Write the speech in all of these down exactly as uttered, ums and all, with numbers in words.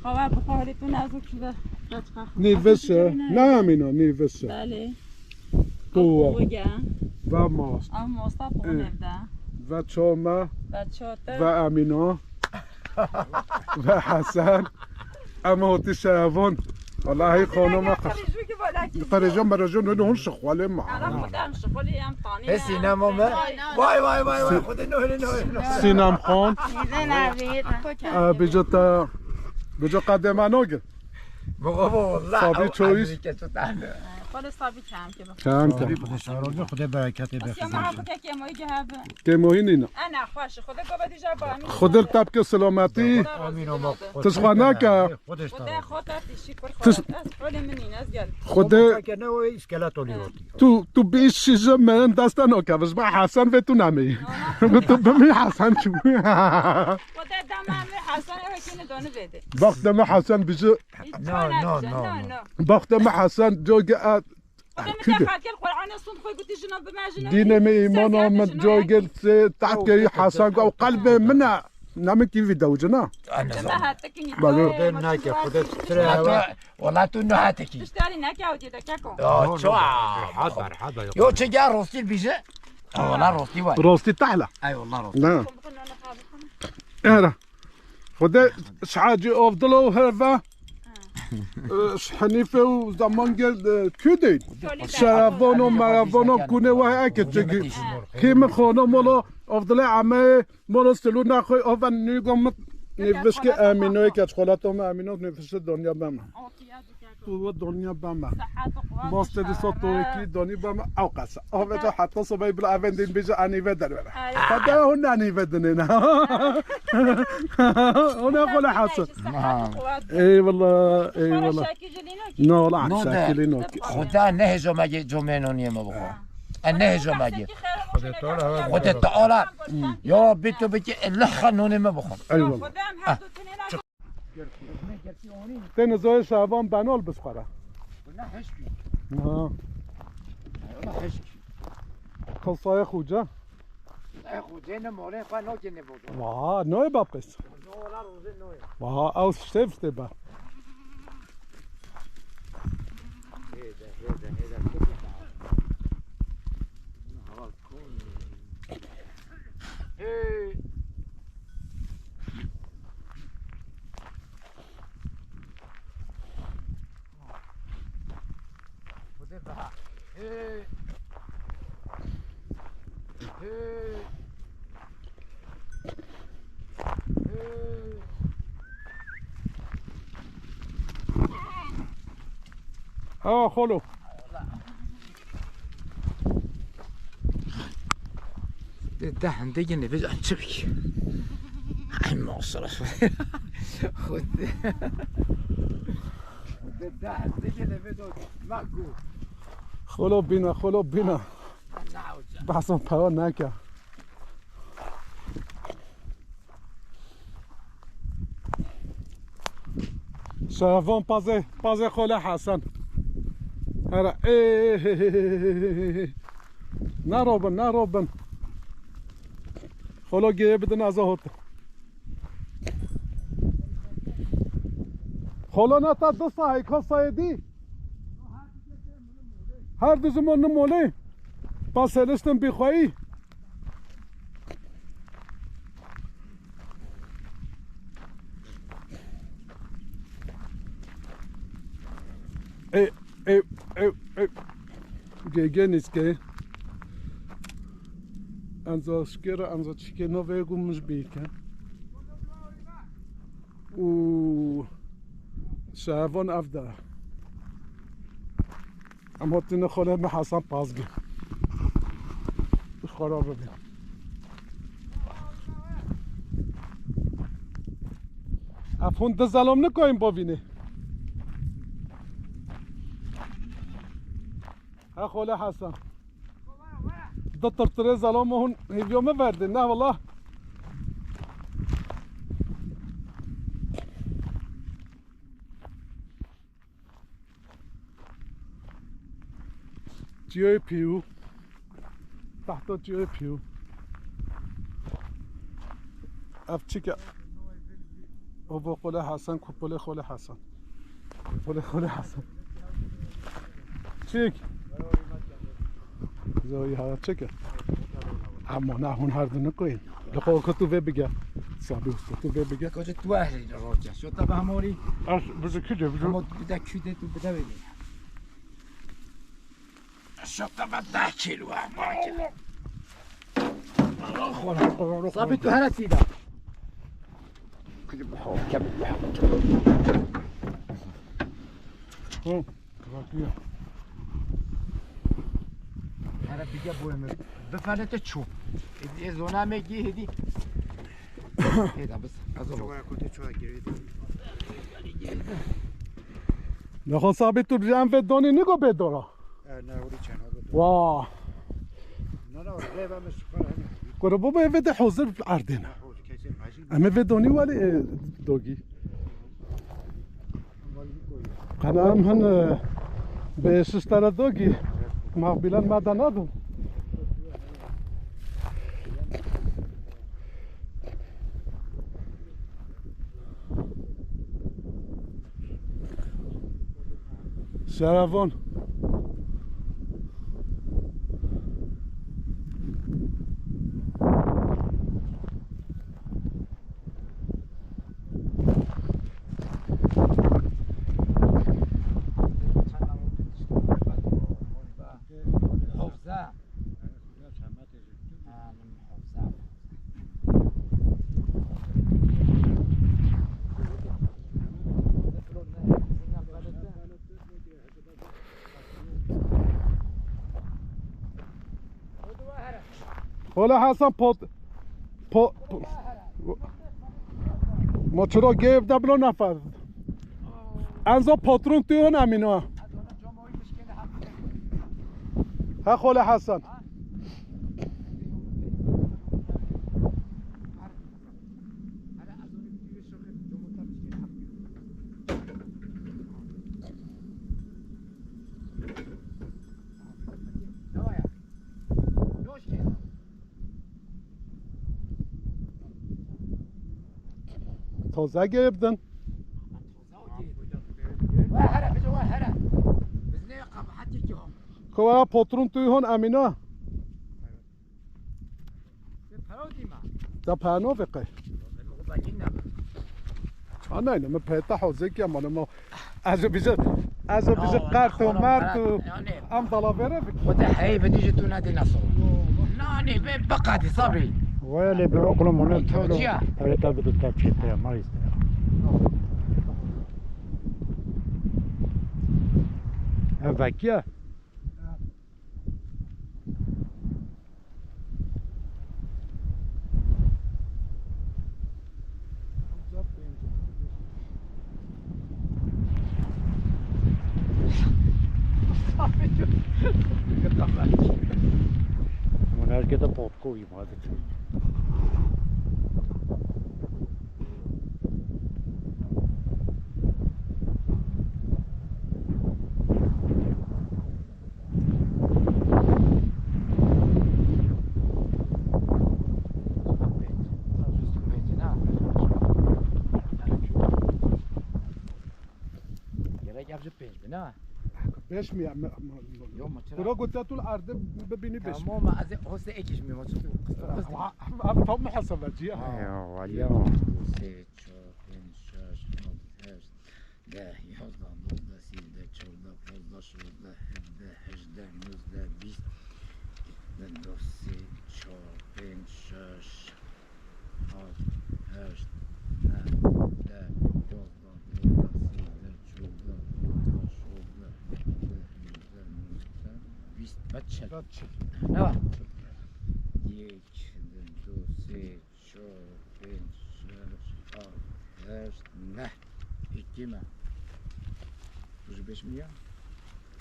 Xawa bi xwe herî tu nazik şi ve. Nîviş e. Ne Emîna, nîviş e. Belê. Tu ve. Ve mast. Ev masta pon evde. Ve ço me. Ve ço te. Ve Emîna. Ve Hesen. Em hotî şevon. Wallahî xonoma qir. Qirêjon merêjon ne hon şixwalê ma. Ana xudem şixwalê em tanî. He Sînem ome. Vay vay vay vay. Xudê nohê nohê. Sînem xon. Bêje te. Bêje qedema nogin. Baba, wallah, Sabî ew çoyîs. Xwedê sabî kem ke. Kem ke. Xwedê bereketê be. Kêmo hînî ne. Ana xweş, Xwedê gava dîja bamî. Xwedê te bike selametî. Amîn ama. Tu ji xwe nake. Xwedê xwe te tişî kur xwe. Xwedê min nîne ez gel. Xwedê. Ke ne o îskeleto lî rotî. Tu, tu bi îş şîje me desta nake, vij ba Hesen ve tu nameyî. Tu bi mi Hesen çû. Xwedê dema mi Hesen eve kini donu vede. Bak dema Hesen bizi. No, no, no, no. Bak dema Hesen coge a. Xwedê min te xelkel Qur'ana sund xwe gotî jino bimejino. Dîne me îmana min cogel se tatkeyî Hesen go qelbê min e. Namê kî vî dewcina. Balo. Xwedê nake, Xwedê tire hava. Wala tu niha tekî. Tiştarî neke ew dî de keko. Yo, ço. Hat ber, hat ber. Yo, çi gel rostî bîje. Wala rostî var. Rostî tahla. Ay wala rostî. Ne. Era. Xwedê şahacî ovdilo heve. Henîfe û zaman gel kudê. Şerevon û merevon û kune wah eke çigi. Kî min xono molo ovdile ame. Molo stilûna xwe ova nîgo min nêvişke Emînoyê ke çikolata me Emîno nêvişte donya beme. Tu we donya beme. Bas te dîsa toyekî donî beme ew qese. Ove to heta sobey bila evendin bêje anîve dervere. Heta hûn anîve dinêne. Hûn e xole hasil. Eyvallah, eyvallah. No la şakilî nok. Xuda nehêjo me gê comêno niye me bixwe. E nehêjo me gê. Xwedê Teala. Ya bê tu bikî, illa xwe nonê me bixwe. Eyvallah. Têne zoyê şavan benol bisxwara. Ha. Qilsayê xuca. Xucê ne morê xwe nokê ne bodo. Wa, noy bapes. Wa, ew stê stê ba. Ha, xolo. De, de hende gene biz açık. Ay, maşallah. Xwedê. De, de hende gene biz o. Bak bu. Xolo bîna, xolo bîna. Behsa pewa neke. Şerefan pazê, pazê xole Hesen. Here, ê, ê, ê, ê, ê, ê, ê. Ne robin, ne robin. Xolo geye bidin ez hot. Xolo ne ta du sahî, ka sahî dî. Her du ziman nimolê. Paseliştin bixweyî. Ê, ê, ê, ê. Gege nîske. Enza şikêra, enza çikê navê gum ji bîke. Û şevan ev de. Em hatine xole me Hasan Pazgî. Xora bibî. Ev hûn di zelom nikoyin bovînê. Ha xole Hasan. Di tirtirê zelom hûn hêviyo me verdin, ne wala. Çiyoyê pîw. Tahta çiyoyê pîw. Ev çike. Ovo qolê Hesen, ku qolê xolê Hesen. Qolê xolê Hesen. Çik? Zoya çike. Ama na hûn her du nikoyin. Li xwe ku tu vê bige. Sabî usta tu vê bige. Koca tu ahli roca. Şota bahmori. As bizi kide bizi. Ama bir de küde tu bir de bige. Şota ben deh kilo ama. Sabî tu here tîda. Hı, bırakıyor. Here bige boyamı. Bifele te çu. Edi ez ona me gi hedi. Heda bas. Az ol. Çoğaya kote çoğaya girdi. Nexwe Sabî tu em vê donî niko bê dora. E, ne, orî çen, orî çen. Wa. Na, na, orî, ben, ben, şu kadar, hani. Kore baba eve de hazır erdin. Ha, hazır, kesin, hazır. Em eve donî wali, e, dogî. Wali koy. Kana em hin, e, be şiş tane dogî. Maqbilan ma da nadin. Şerevan. Hofza. Xole Hasan pot, po, po, ma çira gêv de bilo nefer. Enzo patron tu yon emîno. Ha xole Hasan. Taze gêv din. Kowa patron tu hon emîna. Da pano ve qey. Anayne me peta hozek ya mano mo. Ez bize, ez bize qert û mert û em dalavere bik. Xwede hey ve dije tu ne de nasıl. Nani ve baqadi sabri. Wele be oğlum onu tolo. Öyle tabi de tepçi ya, maalesef. Evvek ya. Hûn herkete potko îmade kirin. Gerek ev jî pênc bin, ha? Beş mi ya? Me, me, me. Yo, ma çira? Kura gotiya tu li erdê bibînî beş mi? Tamam, ma ez ê hostê êkî ji me, ma çi tu qistir qistir. Ev, ev tam muhasebecî ya. Ha. Yo, waliya. Sê, çar, pênc, şeş, alt, heşt. Deh, yazdeh, dozdeh, sîzdeh, çardeh, pazdeh, şazdeh, hevdeh, hejdeh, nozdeh, bîst, bin, do, sê, çar, pênc, şeş, alt, heşt, neh, deh, yazdeh, dozdeh, sîzdeh, çardeh, pazdeh, şazdeh, hevdeh, hejdeh, nozdeh, bîst, ve çil. Ve çil. Ne var? Yek, bin, do, sê, çar, pênc, şeş, alt, heşt, neh. Hikî me. Tu ji beş mi ya?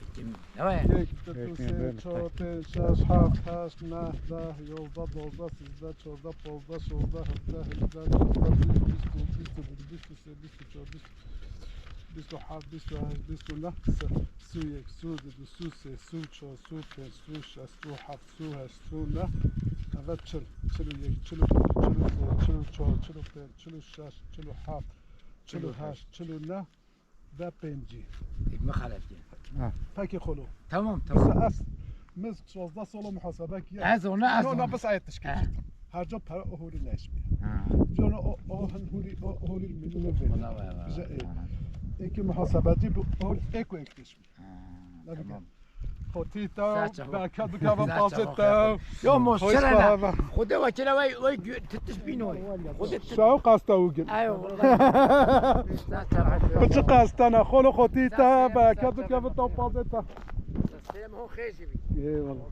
Hikî me. Ne var ya? Yek, du, sê, çar, pênc, şeş, heft, heşt, neh, deh, yozda, dozda, sîzde, çorda, pozda, şozda, hevde, hejde, çorda, bîst, bîst û, bîst û bir, bîst û sê, bîst û çar, bîst, bîst û heft, bîst û heşt, bîst û neh, sî û yek, sî û du, sî û sê, sî û çar, sî û pênc, sî û şeş, sî û heft, sî û heşt, sî û neh, eve çil, çil û yek, çil û du, çil û sê, çil û çar, çil û pênc, çil û şeş, çil û heft, Çil û heşt, çil û neh ve pêncî. Mixalef ki. Pekî xolo. Tamam, tamam. Mesela ez, min şazdeh sala muhasebe kiye. Ez onu, ez No, onu. no, bes ayet tişkil. Ha. Her ca para o huri neşmi. Ha. Cana o, o hin huri, o huri min ne Buna ver. ver, ver, Bize ver. e. Ha. Eki muhasebeci bu hur eko ek tişmi. Ha, Ne bileyim. tamam. Xotî te, Saçma. bereket bikeve Saçma pazit xotî. te. Yo, mo, Hoş şerene. baba. Xude ve kire ve, ve gü-, titiş bîn oy. Xude titiş. Şaw qasta ugin. Ay, vallahi. Piçi qasta ne, xolo xotî te, bereket bikeve te pazit te. Selam, ho xêzî bî. Eyvallah.